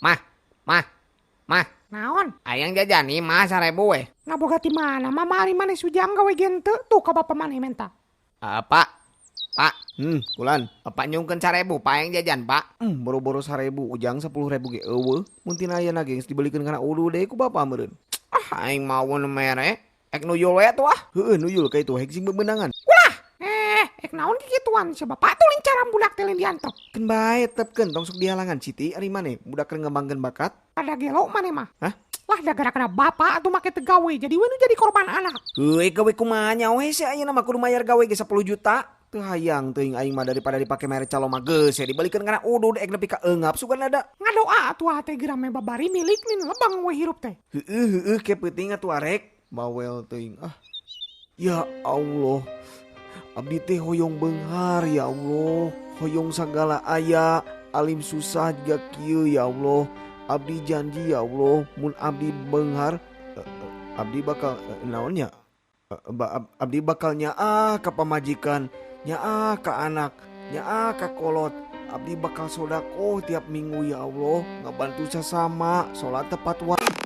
Mah, mah, mah. Naon? Hayang jajan nih mah 1000 we. Ngaboga ti mana mama ari maneh sujang gawe gente tuh ka bapa maneh menta. Pak, Pak. Kulan. Bapak nyungkeun 1000, Pak, hayang jajan, Pak. Boro-boro 1000, Ujang 10.000 ge eueuh. Mun tina ayeuna ge geus dibelikeun kana udu deui ku bapa meureun. Ah, aing mau nu mere. Ek nuyul we atuh ah. Heueuh nuyul ka itu hek sing bebenangan. Ulah. Ek naon kikituan si bapak tuh lincaran budak teh lain diantep. Keun bae tepkeun tong sok dihalangan Siti ari maneh budak keur ngembangkeun bakat. Ada gelo maneh mah. Hah? Lah da gara-gara bapak atuh make teu gawe jadi we nu jadi korban anak. Heueuh gawe kumaha nya we si ayeuna mah kudu mayar gawe ge 10 juta. Teu hayang teuing aing mah daripada dipake mere calo mah geus we dibalikeun kana udud ek nepi ka eungap sugan ada. Ngadoa atuh teh geura me babari milik nin lebang we hirup teh. Heueuh heueuh ke peuting atuh arek bawel teuing ah. Ya Allah. Abdi teh hoyong beunghar ya Allah. Hoyong sagala aya alim susah jiga kieu ya Allah. Abdi janji ya Allah mun abdi beunghar, abdi bakal naon nya? Abdi bakal nyaah ka pamajikan, nyaah ka anak, nyaah ka kolot. Abdi bakal sodakoh tiap minggu ya Allah, ngabantu sesama, salat tepat waktu.